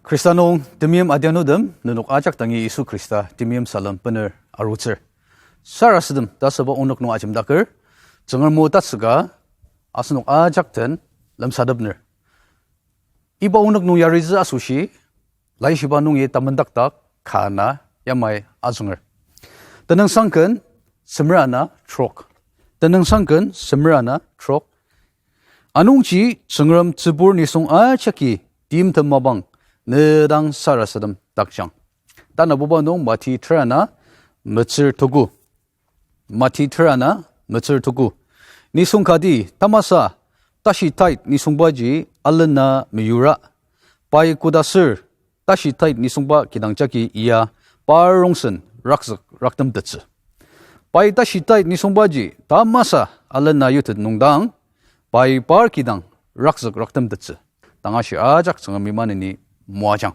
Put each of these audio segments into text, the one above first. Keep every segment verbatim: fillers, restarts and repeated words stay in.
Khrista nung temeim adianutem, nenok ajak dangi Yisu Khrista temeim salem bener arutsür. Sarasadem ta asüba onük nung ajemdaker, Tsüngrem o tatsüka asenok ajak den lemsatepner. Iba onük nung yaritsü asoshi, Laishiba nungi tamendakdak ka ana yamai azünger. Tenüngsang ken semer ana trok. Tenüngsang ken semer ana trok. Anungji Tsüngrem tsübur nisung ajaki timtem mapang ne dang sarasadem dakjang. Tanabuba nung Mati ter ana metsür tuku. Mati ter ana metsür tuku. Nisung kati tamasa tashi tait nisungbaji alena meyura. Pai kodaser tashi tait nisungba kidang jagi iya par rongsen rakzük raktemtettsü. Pai tashi tait nisungbaji tamasa alena yutet nungdang, pai par kidang rakzük raktemtettsü. Tang ashi ajak Tsüngremi maneni moajang.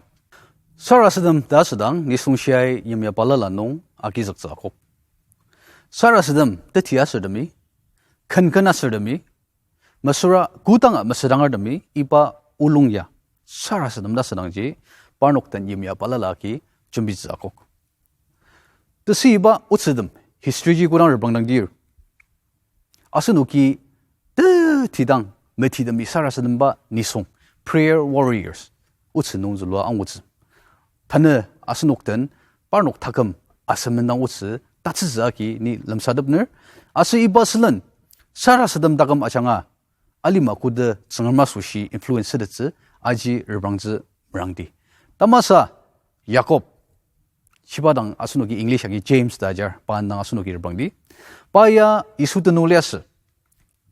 Sarasadem ta asüdang nisung shiai yimya balala nung agizüktsü akok. Sarasadem teti asürtemi, kenken asürtemi, mesüra kodanga mesüdangertemi iba olung ya sarasadem ta asüdangji parnok den yimya balala agi jembitsü akok. Tesü iba otsütem history ji kodang reprangdangdir, asenoki tetidang metitemi sarasademba nisung, prayer warriors, otsü nung zülua angutsü. Tanü asenok den parnok taküm asemendang otsü tatsütsü agi ni lemsatepner. Aser iba sülen sarasadem taküm ajanga alima koda Tsüngrem asoshi influence sütettsü aji reprangtsü merangdi. Tamasa Jakob, shiba dang asenoki English agi James ta ajar, pa indang asenoki reprangdi. Pa ya Yisu tenüng liasü.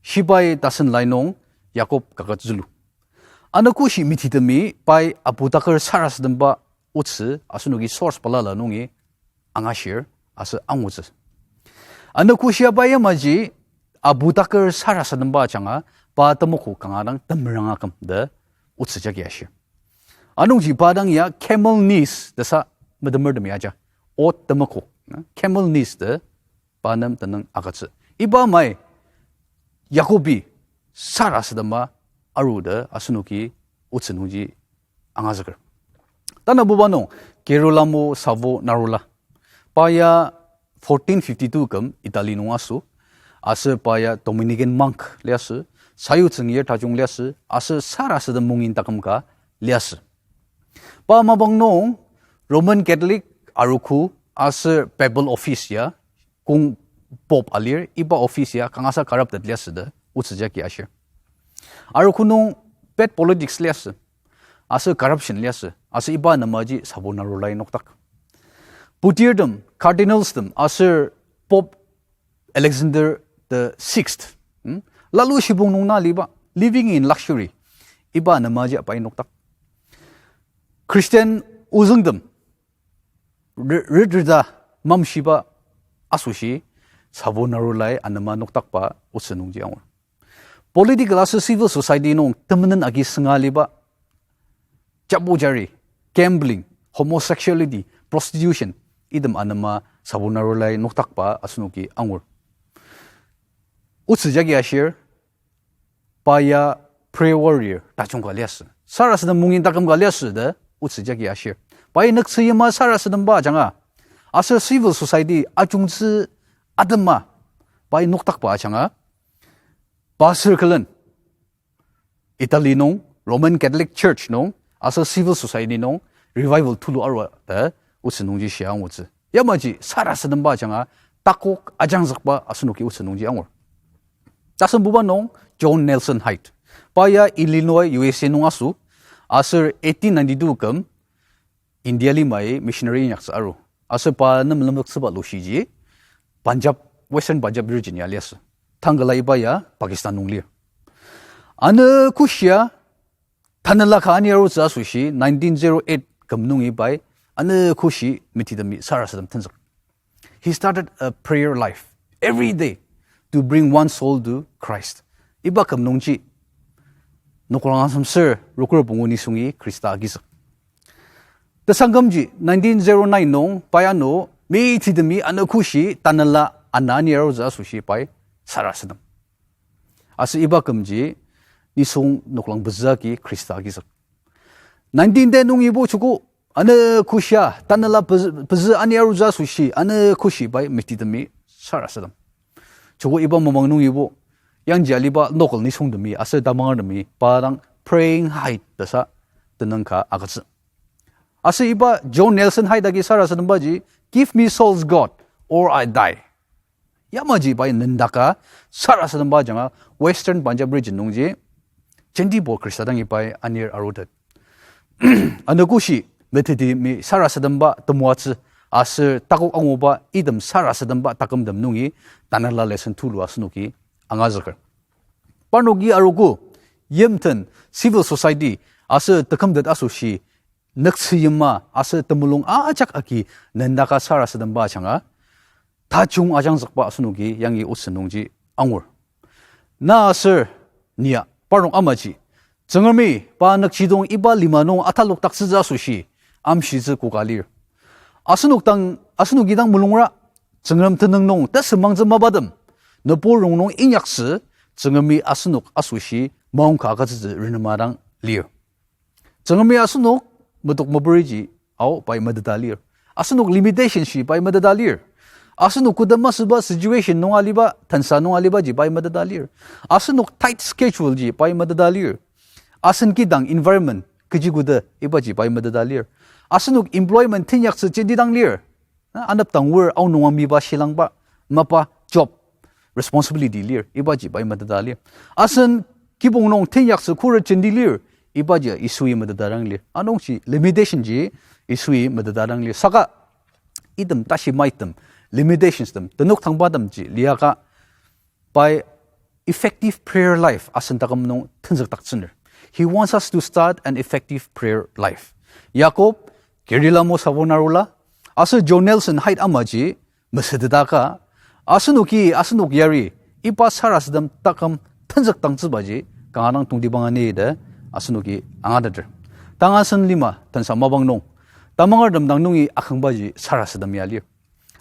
Shibai tasen lai nung Jakob kaket zülu. Anogoshi metitemi pai abu taker sarasademba otsü asenoki source balala nungi angashir aser angutsü. Anogoshi pai yamaji abu taker sarasademba ajanga pa temoko kanga dang temerang aküm ta otsü jagi ashir. Anungji pa dang ya camel knees tesa metemertemi aja. Ot temoko, na, camel knees ta pa nem tenüng agütsü. Iba mai Jakobi sarasadema aru ta asenoki otsü nungji angazüker. Tanabuba nung Girolamo Savonarola. Pa ya fourteen fifty-two küm Italy nung aso, aser pa ya Dominican monk liasü, sayutsüngir tajung liasü, aser sarasadem mungin taküm ka liasü. Pa mapang nung Roman Catholic arogo aser papal office ya kong pope alir, iba office ya kangasa corrupted liasü ta otsü jagi ashir. Arogo nung bad politics liasü, aser corruption liasü, aser iba anemaji Savonarolai nokdak. Putirtem, cardinals tem, aser Pope Alexander the Sixth, hmm? Lalu shibong nung na liba, living in luxury, iba anemaji pai nokdak. Christian ozüngtem, ri-, ritrita mamshiba asoshi Savonarolai anema nokdakba otsü nungji angur. Political aser civil society nung temenen agi sünga liba, jabu jari, gambling, homosexuality, prostitution, item anema Savonarolai nokdakba asenoki angur. Otsü jagi ashir, pa ya prayer warrior tajung ka liasü, sarasadem mungin taküm ka liasü ta otsü jagi ashir. Pai nüktsü yima sarasademba ajanga, aser civil society ajungtsü atema pai nokdakba ajanga, pa circle-en Italy nung, Roman Catholic Church nung, aser civil society nung revival tulu arua ta otsü nungji shia angutsü. Yamaji sarasademba ajanga takok ajangzükba asenoki otsü nungji angur. Tasembuba nung John Nelson Hyde. Pa ya Illinois, U S A nung aso, aser eighteen ninety-two küm India limai missionary inyaktsü aru. Aser pa nem lemzüktsüba lushiji Punjab, Western Punjab region ya liasü. Tangala iba ya Pakistan nung lir. Ano koshia tanela ka ani arutsü asoshi nineteen zero eight küm nungi pai ano koshi mitidemi sarasadem tenzük. He started a prayer life every day to bring one soul to Christ. Iba küm nungji noklang asemsür rokur pungu nisungi Khrista agizük. Tesangkümji nineteen zero nine nung pai ano mitidemi ano koshi tanela ana ani arutsü asoshi pai sarasadem. Aser iba kümji nisung noklang pezü agi Khrista agizük. Nineteen ten nungibo joko, ano koshia, tanela pezü, pezü ani arutsü asoshi, ano koshi pai mitidemi sarasadem. Joko iba mapang nungibo, yangji aliba local nisungtemi, aser tamangertemi, pa dang praying height ta sa tenüng ka agütsü. Aser iba John Nelson Hyde agi sarasadembaji, Give me Saul's God, or I die. Yamaji pai nüngdaka sarasademba ajanga Western Punjab region nungji, jentibo Khrista dangi pai anir arutet. Ano koshi meteti mi sarasademba temoatsü aser takok anguba item sarasademba takümtem nungi tanela lesson tulu asenoki angazüker. Parnoki arogo, yimten, civil society, aser tekümtet asoshi, nüktsü yima, aser temulung ajak agi nüngdaka sarasademba ajanga, tajung ajangzükba asenoki yangi otsü nungji angur. Na aser nia, parnok amaji, Tsüngremi pa nükjidong iba lima nung atalokdaktsütsü asoshi, amshitsü koka lir. Asenok dang, asenoki dang mulungra, Tsüngrem tenüng nung tesümangtsü mapatem, nübur rongnung inyaktsü, Tsüngremi asenok asoshi maongka agütsütsü renema dang lir. Tsüngremi asenok metok meperiji, ao pai meteta lir. Asenok limitation shi pai meteta lir. Asenok koda masüba situation nung aliba, tensa nung alibaji pai meteta lir. Asenok tight schedule ji pai meteta lir. Asen kidang environment kechi koda ibaji pai meteta lir. Asenok employment teinyaktsü jenti dang lir. Na, anepdang wor aonung amiba shilangba, mapa job responsibility lir, ibaji pai meteta lir. Asen kibong nung teinyaktsü khuret jenti lir, ibaji Yisui meteta dang lir. Anungji limitation ji Yisui meteta dang lir. Saka item tashi maitem, limitations tem, tenük tangbatemji liaka pai effective prayer life asen taküm nung tenzükdaktsünür. He wants us to start an effective prayer life. Yakob, Kyryllamos Savonarula, aser John Nelson Hyde amaji mesütetaka, asenoki asenok yari iba sarasadem taküm tenzükdangtsübaji kanga dang tongtibang ani ta asenoki angateter. Tang asen lima tensa mapang nung, tamangertem dang nungi akangbaji sarasadem ya lir.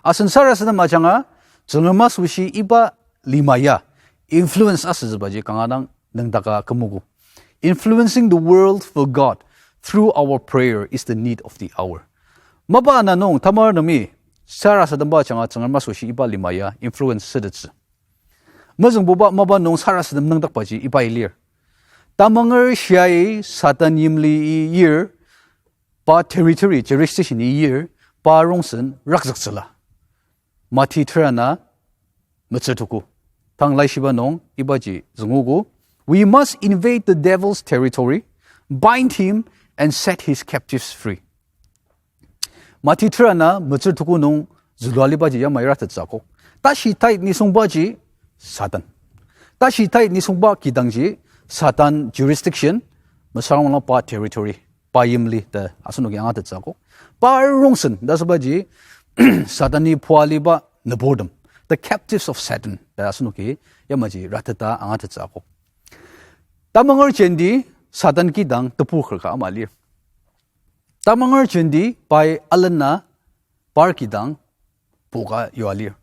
Asen sarasadem ajanga, Tsüngrem asoshi iba lima ya influence asütsübaji kanga dang nüngdaka kümogo. Influencing the world for God through our prayer is the need of the hour. Mapa ana nung tamangertemi sarasademba ajanga Tsüngrem asoshi iba lima ya influence sütettsü. Mezüngbuba mapa nung sarasadem nüngdakbaji ibai lir. Tamanger shiai Satan yimli i yir, pa territory, jurisdiction i yir, pa rongsen rakzüktsüla. Mati terana metsür tuku. Tang laishiba nung ibaji züngogo. We must invade the devil's territory, bind him, and set his captives free. Mati terana metsür tuku nung zülua alibaji yamai ratettsü akok. Tashi tai nisungbaji Satan. Tashi tai nisungba kidangji Satan jurisdiction, mesüra pa territory, pa yimli ta asenoki angatettsü akok. Pa rongsen ta asübaji Satan-i pua aliba nüburtem, the captives of Satan ta asenoki yamaji rateta angatettsü akok. Tamanger jenti Satan kidang tebu kür ka ama lir. Tamanger jenti pai alena par kidang poka yua lir.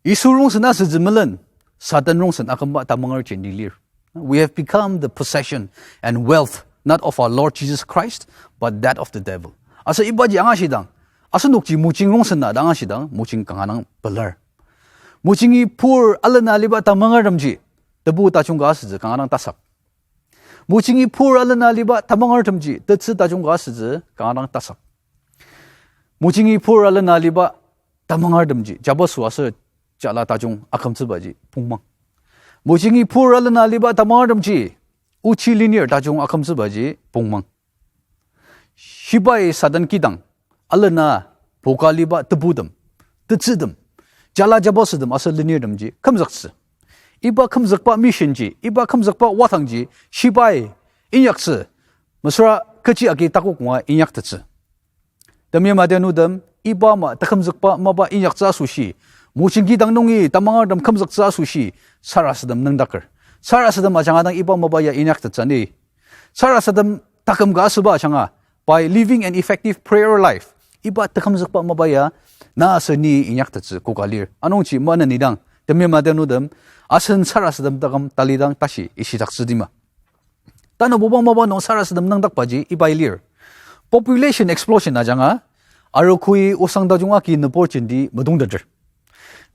Yisu rongsen asütsü melen, Satan rongsen akümba tamanger jenti lir. We have become the possession and wealth not of our Lord Jesus Christ, but that of the devil. Aser ibaji angashidang, asenokji mojing rongsen na ta angashidang, mojing kanga dang pelar. Mojingi pur alena aliba tamangertemji tebu tajung ka asütsü kanga dang tasak. Mojingi pur alena aliba tamangertemji tetsü tajung ka asütsü kanga dang tasak. Mojingi pur alena aliba tamangertemji jabaso aser jala tajung akümtsübaji pongmang. Mojingi pur alena aliba tamangertemji ochi lenir tajung akümtsübaji pongmang. Shibai Satan kidang alena poka aliba tebutem, tetsütem, jala jabasütem aser lenirtemji kümzüktsü. Iba kümzükba mission ji, iba kümzükba wadangji shibai inyaktsü, mesüra kechi agi takok ngua inyaktettsü. Temeim adianutem, iba ama tekümzükba mapa inyaktsü asoshi, mojing kidang nungi tamangertem kümzüktsü asoshi, sarasadem nüngdaker. Sarasadem ajanga dang iba mapa ya inyaktettsü ni. Sarasadem taküm ka asüba ajanga, by living an effective prayer life, iba tekümzükba mapa ya na aser ni inyaktettsü koka lir. Anungji maneni dang, temeim adianutem, asen sarasadem taküm talidang tashi ishidaktsüdima. Tanü buba mapa nung sarasadem nüngdakbaji ibai lir. Population explosion ajanga, arogoi osang tajung agi nübur jenti metongteter.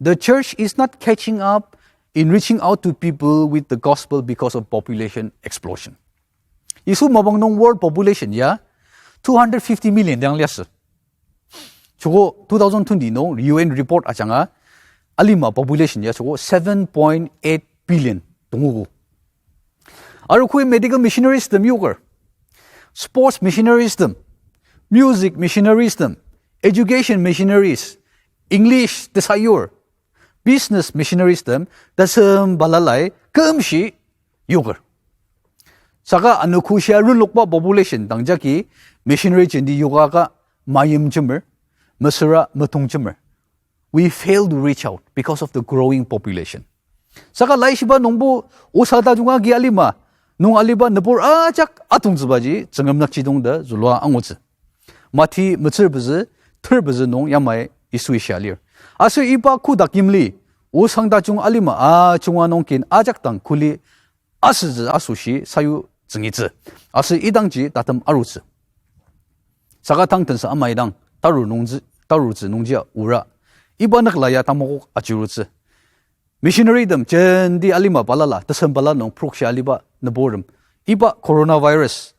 The church is not catching up in reaching out to people with the gospel because of population explosion. Yisu mapang nung world population ya two hundred fifty million dang liasü. Joko two thousand twenty nung U N report ajanga alima population ya joko seven point eight billion tongogo. Arogoi medical missionaries tem yoker, sports missionaries tem, music missionaries tem, education missionaries, English tesayur, business missionaries tem, tasem balalai kümshi yoker. Saka anogo shia renlokba population dang jagi missionary jenti yokaka mayimjemer, mesüra metongjemer. We fail to reach out because of the growing population. Saka laishiba nungbo osa tajung agi alima nung aliba nübur ajak atongtsübaji Tsüngrem nükjidong ta zülua angutsü. Mati metsür pezü, ter pezü nung yamai Yisui shia lir. Aser iba kotak yimli, osang tajung alima ajunga nung kin ajak dang kuli asütsü asoshi sayu tsüngitsü. Aser idangji tatem arutsü. Saka tang tensa amaidang taru nungji, tarutsü nungjia ura, iba nükla ya tamakok ajirutsü. Missionary tem jenti alima balala, tesem bala nung prokshi aliba nüburtem, iba coronavirus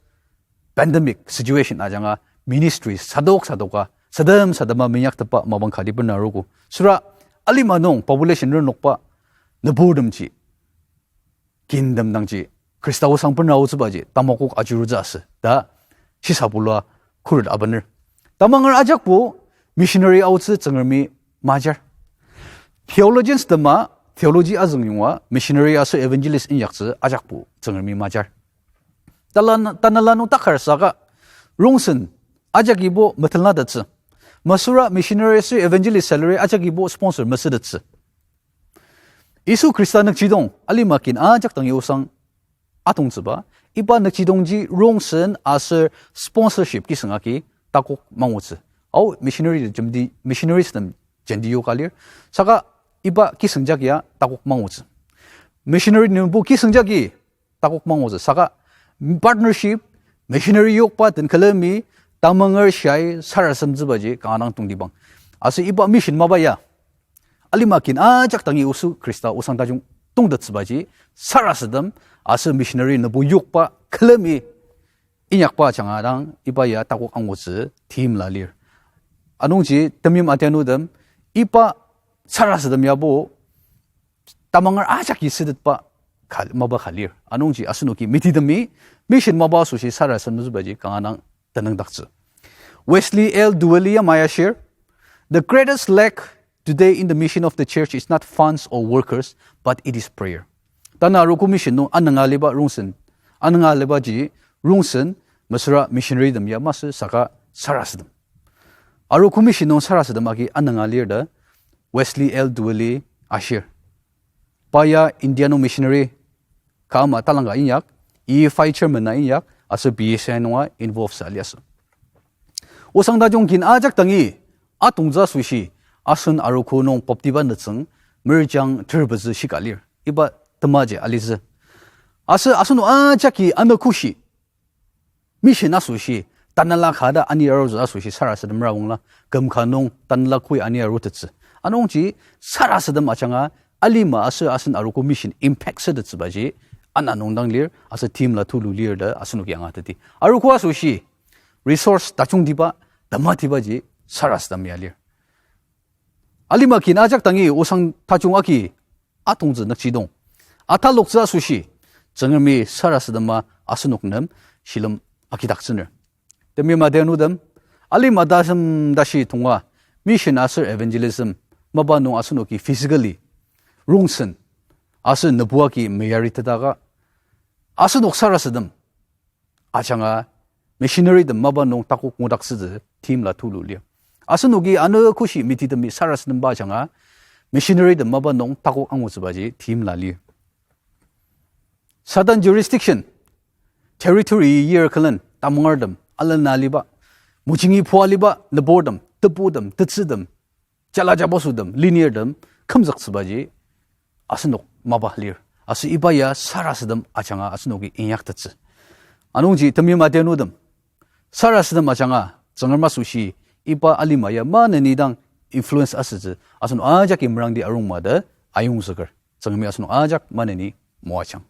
pandemic situation ajanga ministry sadok sadoka, sadem sadema minyaktepba mapang kati bena arogo. Süra alima nung population renlokba nüburtemji, kintem dangji, Khrista osang bena aotsübaji tamakok ajirutsü asü ta shisabulua khuret abener. Tamanger ajakbo missionary aotsü Tsüngremi majar. Theologians tema theology azüngyonga missionary aser evangelist inyaktsü ajakbo Tsüngremi majar. Tala-, tanela nung takar saka rongsen ajagibo metelnatettsü. Mesüra missionary aser evangelist salary ajagibo sponsor mesütettsü. Yisu Khrista nükjidong alima kin ajak dangi osang atongtsüba, iba nükjidongji rongsen aser sponsorship kisüng agi takok mangutsü. Ao missionary tem jenti, missionaries tem jenti yoka lir. Saka iba kisüng jagi ya takok mangutsü. Missionary nungbo kisüng jagi takok mangutsü. Saka partnership, missionary yokba den külemi tamanger shiai sarasademtsübaji kanga dang tongtibang. Aser iba mission mapa ya alima kin ajak dangi Yisu Khrista osang tajung tongtettsübaji sarasadem aser missionary nübo yokba külemi inyakba ajanga dang iba ya takok angutsü timla lir. Anungji temeim adianutem, iba sarasadem yabo tamanger ajaki sütetba ka-, mapa ka lir. Anungji asenoki mitidemi mission mapa asoshi sarasademtsübaji kanga dang tenüngdaktsü. Wesley L. Dowell ya maya shir, the greatest lack today in the mission of the church is not funds or workers, but it is prayer. Tanü arogo mission nung anünga aliba rongsen, anünga alibaji rongsen, mesüra missionary tem ya masü saka sarasadem. Arogo mission nung sarasadem agi anünga lir ta Wesley L. Dowell ashir. Pa ya India nung missionary ka ama talangka inyak, E F I chairman na inyak, aser B S I nunga involve sa liasü. Osang tajung kin ajak dangi atongtsü asoshi asen arogo nung poptiba nütsüng merjang ter pezü shika lir. Iba temaji alitsü. Aser asenok ajaki anogoshi mission asoshi, tanela ka ta ani arutsü asoshi sarasadem rawangla, küm ka nung tanela koi ani arutettsü. Anungji sarasadem ajanga alima aser asen arogo mission impact sütettsübaji ana nung dang lir, aser timla tulu lir ta asenoki angateti. Arogo asoshi resource tajungtiba, tematibaji sarasadem ya lir. Alima kin ajak dangi osang tajung agi atongtsü nükjidong ataloktsü asoshi, Tsüngremi sarasadema asenok nem shilem agidaktsüner. Temeim adianutem, alima tasem tashi tonga mission aser evangelism mapa nung asenoki physically rongsen aser nübu agi meyaritetaka, asenok sarasadem ajanga missionary tem mapa nung takok ngudaktsütsü timla tulu lir. Asenoki anogoshi mitidemi sarasademba ajanga missionary tem mapa nung takok angutsübaji timla lir. Southern jurisdiction, territory yir külen tamangertem alena aliba, mojingi pua aliba nüburtem, tebutem, tetsütem, jala jabasotem, lenirtem kümzüktsübaji asenok mapa lir. Aser iba ya sarasadem ajanga asenoki inyaktettsü. Anungji temeim adianutem, sarasadem ajanga Tsüngrem asoshi iba alima ya maneni dang influence asütsü asenok ajaki merangdi arungma ta ayongzüker. Tsüngremi asenok ajak maneni moajang.